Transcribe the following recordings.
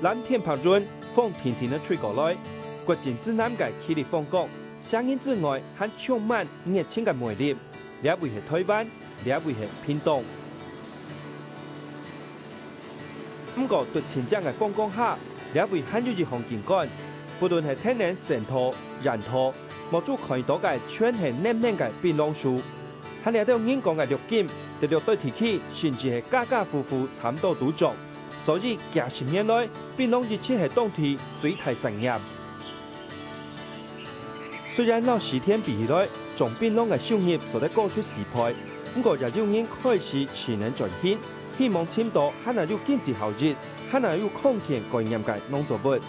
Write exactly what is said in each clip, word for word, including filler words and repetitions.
藍天白雲，風定定个吹過來，國境之南个氣力風光，唌人之外，還充滿熱情个魅力。這位係臺灣，這位係屏東。毋過，在清淨个風光下，這位還有一項景觀，不論係天然仙桃、菸桃，目珠看到个全係嫩嫩个檳榔樹。 還這兜人講个綠金，在綠島地區，甚至係家家戶戶差毋多都種。所以幾十年來，檳榔一直係當地最大產業。雖然摎西田比起來，種檳榔个收入做得高出四倍，毋過也有人開始持證轉型，希望尋到還較有經濟效益、還較有康健概念个農作物。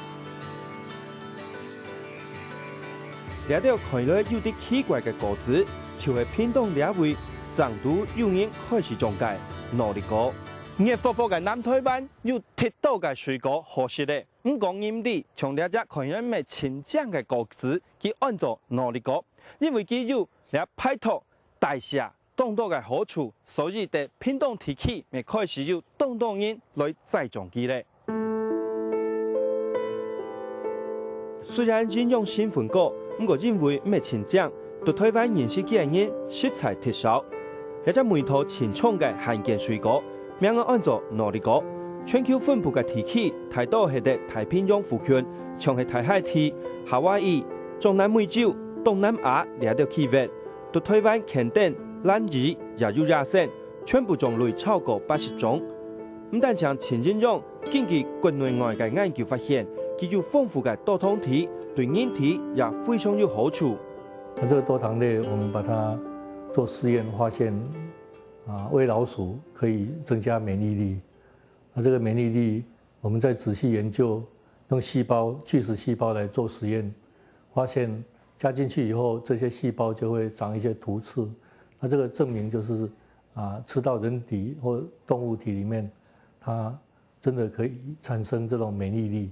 這兜看來有滴奇怪个果子，就係屏東這位正都有人開始種个腦力果。熱火火个南臺灣有忒多个水果好食咧，毋過人知，像這隻看來毋係盡靚个果子，佢安做腦力果，因為佢有這排毒、代謝、 當多个好處，所以在屏東地區乜開始有當多人來栽種佢咧。雖然營養成分高，毋過因為毋係盡靚，在臺灣認識佢个人實在忒少。這隻味道盡重个罕見水果，名仔安做腦力果。全球分布个地區大多係在太平洋附近，像係大溪地、夏威夷、中南美洲、東南亞這兜區域。 在臺灣墾丁、蘭嶼也有野生，全部種類超過八十種。毋單淨盡營養，根據國內外个研究發現，佢有豐富个多糖體，對人體也非常有好處。那這個多糖類，我們把它做試驗，發現，啊，餵老鼠可以增加免疫力。那這個免疫力，我們再仔細研究，用細胞，巨噬細胞來做實驗，發現加進去以後，這些細胞就會長一些突刺。那這個證明就是，啊，吃到人體或動物體裡面，它真的可以產生這種免疫力。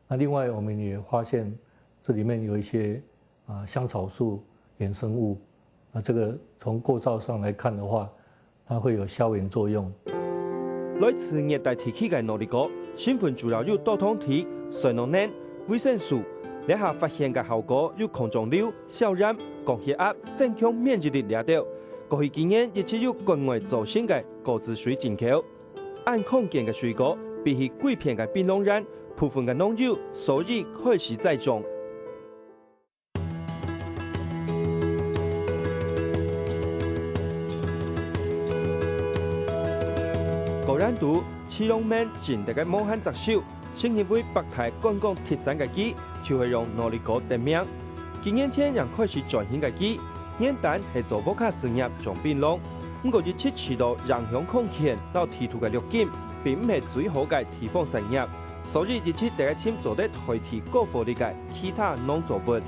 那另外，我們也發現這裡面有一些，啊，香草素衍生物。那這個從構造上來看的話， 它會有消炎作用。來自熱帶地區个腦力果，成分主要有多糖體、酸鈉、維生素。這下發現个效果有抗腫瘤、消炎、降血壓、增強免疫力這兜。過去幾年一直有國外做成个果子水進口。恁康健个水果，比起貴片个檳榔園，部分个農友所以開始栽種。 果園肚，刺龍面、真大个毛蟹摘手，成為百大觀光特產个佢，就係用腦力果得名。幾年前正開始轉型个佢，原單係做屋下事業種檳榔，毋過一直試著影響空氣摎地圖个綠金，並毋係最好个地方產業，所以一直在該尋做得代替高火力个其他農作物。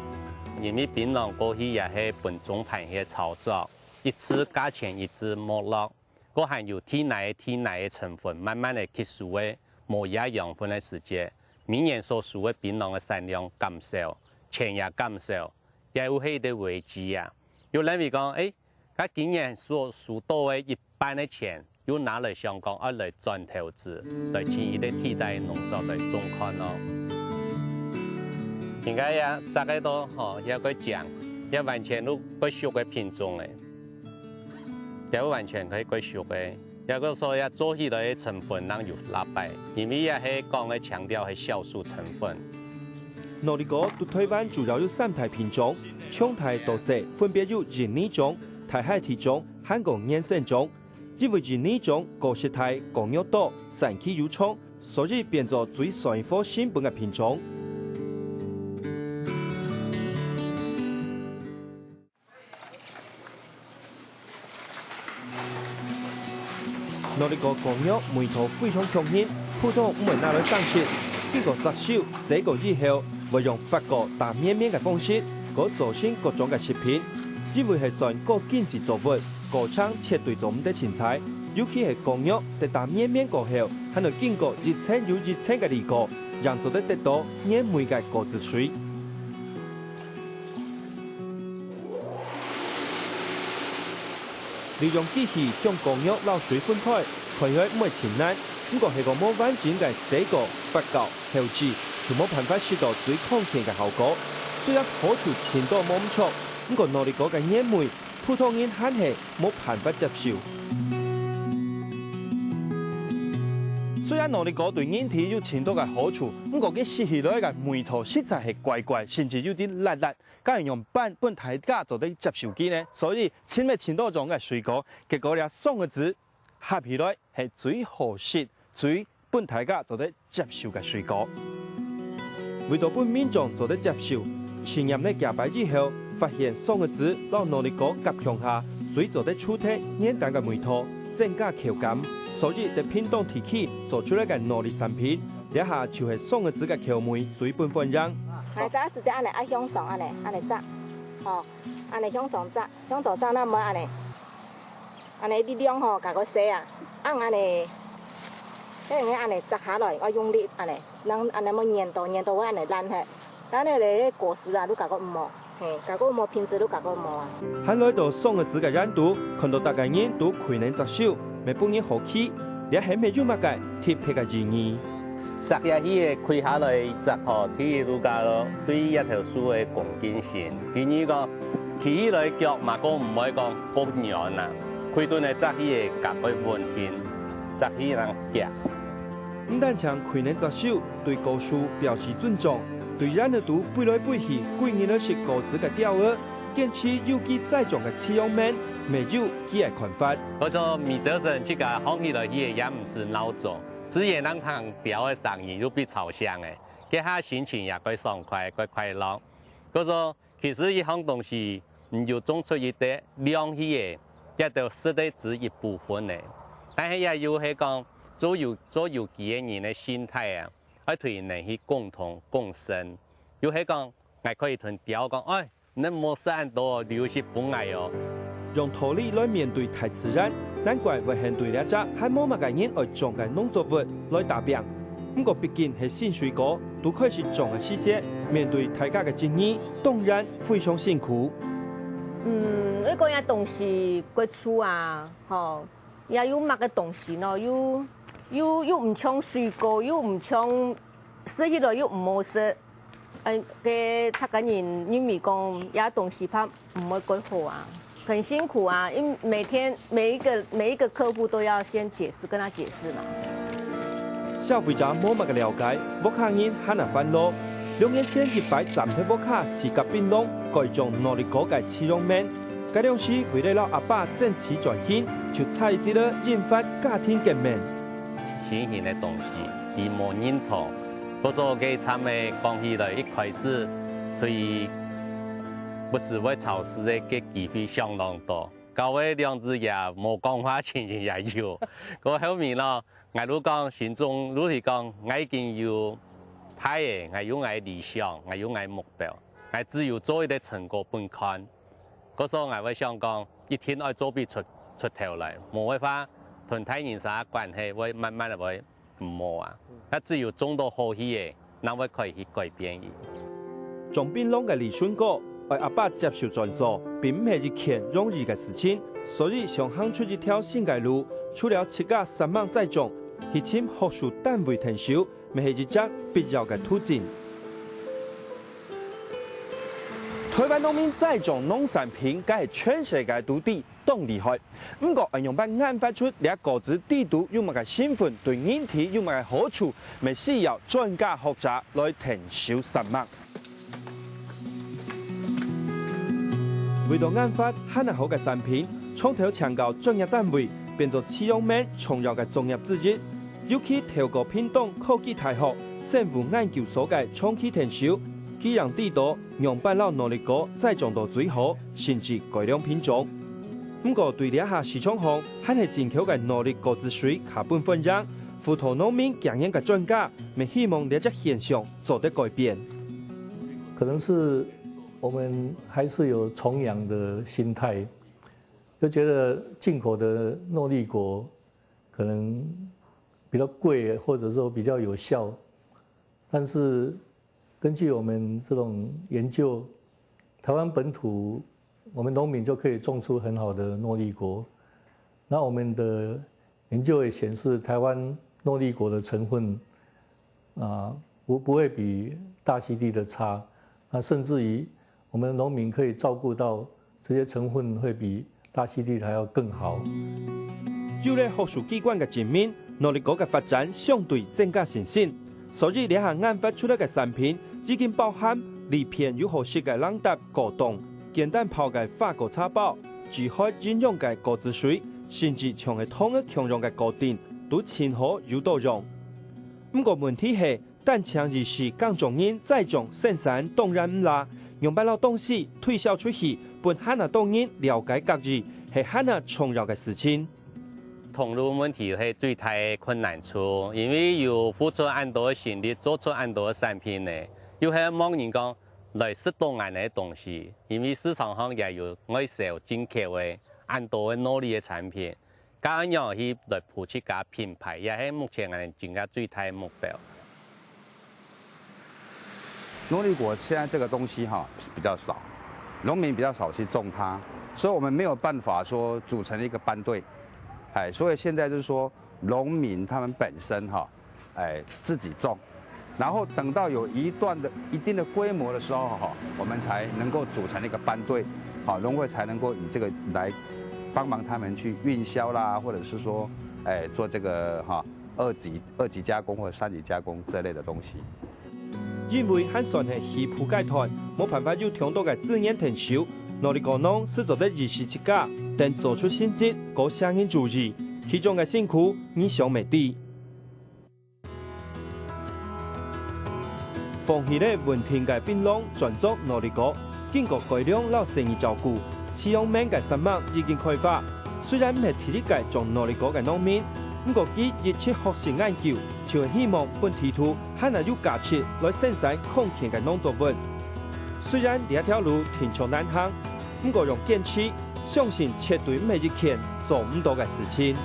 因為檳榔過去也係分中盤去操作，一直價錢一直沒落，過還有地泥个地泥个成分慢慢个吸收个，無這養分个時節，每年所收个檼榔个產量減少，錢也減少，這又係一個危機啊！有人會講，欸，該今年所收到个一半个錢， 又拿來想講愛來轉投資，來尋一個替代農作來種看咯。應該也摘个到吼，也會靚，也完全都會熟个品種誒，也會完全可以會熟个，也會說也做起來个成本人有落敗，因為也係講个強調係酵素成分。腦力果在臺灣主要有三大品種，從大到細分別有印尼種、大溪地種，還過原生種。 因為印尼種果實大、果肉多、產期又長，所以變做最算火成本个品種。腦力果果肉味道非常強勁，普通毋會拿來生食，經過摘手、洗過以後，會用發酵打綿綿个方式，過做成各種个食品。因為係算高經濟作物， 過程絕對做毋得凊彩，尤其係果肉，在打綿綿過後，還愛經過一層又一層个濾過，正做得得到原味个果子水。利用機器將果肉摎水分開，看起來毋會盡難，毋過係講無完整个洗過、發酵、後製，就無辦法食到最康健个效果。雖然好處盡多無毋著，毋過諾麗哥个原味，普通人還係無辦法接受。雖然諾麗哥對人體有盡多个好處，毋過佢食起來个味道實在係怪怪，甚至有點辣辣。該仰般分大家做得接受佢呢？所以尋了盡多種个水果，結果這松仔子合起來係最好食、最分大家做得接受个水果。為到分民眾做得接受，試驗了幾擺以後，發現松仔子摎諾麗哥合共下，最做得除忒原單个味道，增加口感。所以在屏東地區做出來个諾麗產品，這下就係松仔子个口味最分歡迎。𠊎這係恁呢，愛向上恁呢，恁呢摘，吼，恁呢向上摘，向上摘，那麼恁呢。 恁呢力量吼，較過細啊，恁呢，該个恁呢摘下來，愛用力恁呢，人恁呢莫捏到，捏到會恁呢爛忒。但係咧果實啊，都較過毋好，嘿，較過毋好品質都較過毋好啊。還來到松仔子个園肚，看到逐個人都開能隻手，乜分人好奇，這係乜有麼个特別个意義？摘下去个，開下來摘吼，第一路个咯，對這條樹个恭敬心。第二個， 企起來腳嘛，過毋會講過軟啊，開頓个摘起个較會穩定，摘起人夾。毋單淨開能隻手，對果樹表示尊重，對園仔肚飛來飛去，歸日來食果子个鳥仔，堅持有機栽種个飼養們，乜有佢个看法。𠊎想每朝晨自家䟘起來去个也毋使鬧鐘，自然人聽鳥个聲音又比吵醒个，這下心情也蓋爽快，蓋快樂。𠊎想 其實一項東西，你有種出一垤，量去个，這兜食个只一部分呢。但係也有係講，做有，做有機个人个心態啊，愛同人去共同共生。又係講，𠊎可以同鳥講，哎，你莫食恁多哦，留息分𠊎哦。用道理來面對大自然，難怪會肯對這隻還無麼个人愛種个農作物來打拚。 毋過畢竟係新水果，拄開始種个時節，面對大家个質疑，當然非常辛苦。嗯，你講這東西，果樹啊，吼，也有麼个東西呢？又，又，又毋像水果，又毋像食起來又毋好食。 哎，該大家人認為講，這東西怕毋會蓋好啊，很辛苦啊，因為每天每一個每一個客戶都要先解釋，跟他解釋嘛。消費者無麼个了解，屋下人還係煩惱。兩年前一擺站在屋下自家檳榔，改種諾麗哥个飼養們，該量時為了摎阿爸爭取轉型，就差一息仔引發家庭革命。新型个東西，佢無認同。 故所該站仔講起來，一開始對不時會吵事个个機會相當多，搞到兩隻爺無講話情形也有。過後面咯，𠊎就講心中就係講，𠊎已經有大仔，𠊎有𠊎理想，𠊎有𠊎目標，𠊎只有做一個成果分看。故所𠊎會想講，一定愛做比出出頭來，無个話，同大人儕關係會慢慢仔會 毋好啊，該只有種到好去个，正會開始改變佢。種檳榔个理順哥，愛阿爸接受轉做，並毋係一件容易个事情，所以想行出一條新个路，除了自家煞猛栽種，去尋學術單位𢯭手，乜係一隻必要个途徑。臺灣農民栽種農產品，該係全世界都知，當厲害。 毋過，愛仰般研發出這果子裡肚有麼个成分，對人體有麼个好處，乜需要專家學者來𢯭手煞猛。為到研發還較好个產品，長透請教專業單位，變做飼養們重要个作業之一。尤其透過屏東科技大學生物研究所个長期𢯭手，佢正知道 仰般摎諾麗哥栽種到最好，甚至改良品種。毋過對這下市場項還係進口个諾麗果子水較分歡迎，輔導農民經營个專家，乜希望這隻現象做得改變。可能是我們還是有崇洋的心態，就覺得進口的諾麗果可能比較貴，或者說比較有效。但是根據我們這種研究，台灣本土我們農民就可以種出很好的諾麗果。那我們的研究也顯示，台灣諾麗果的成分啊，不不會比大溪地的差。那甚至於我們農民可以照顧到這些成分會比大溪地還要更好。有了學術機關个證明，諾麗果个發展相對增加信心，所以這下研發出來个產品已經包含利便又好食个冷凍果凍、簡單泡个花果茶包、止渴營養个果子水，甚至像係糖仔共樣个果丁，都盡好有到用。毋過問題係， 單淨一時耕種人栽種生產當然毋罅，仰般摎東西推銷出去，分還較多人了解各位，係還較重要个事情。通路問題係最大个困難處，因為有付出恁多个心力，做出恁多个產品呢，又係望人講來食到𠊎个東西，因為市場上也有外銷進口个恁多个農業个產品。 該恁樣去來鋪自家品牌，也係目前𠊎等真个最大目標。農立果現在這個東西哈比較少，農民比較少去種它，所以我們沒有辦法說組成一個班隊。哎，所以現在就是說農民他們本身哈，哎，自己種，然後等到有一段的一定的規模的時候哈，我們才能夠組成一個班隊，好，農會才能夠以這個來幫忙他們去運銷啦，或者是說，哎，做這個哈二級二級加工或者三級加工這類的東西。因為還算係起步階段，無辦法有當多个資源𢯭手，農立果農斯做得一時自家，等做出成績，過儕人注意，其中个辛苦，你想毋知。 放棄了穩定个檳榔，轉做農立果，經過改良摎細義照顧，飼養面个山脈已經開發。雖然毋係第一個種農立果个農民，毋過佢一直學習研究，就係希望分地土還較有價值來生產康健个農作物。雖然這條路定著難行，毋過用堅持，相信絕對毋係一件做毋到个事情。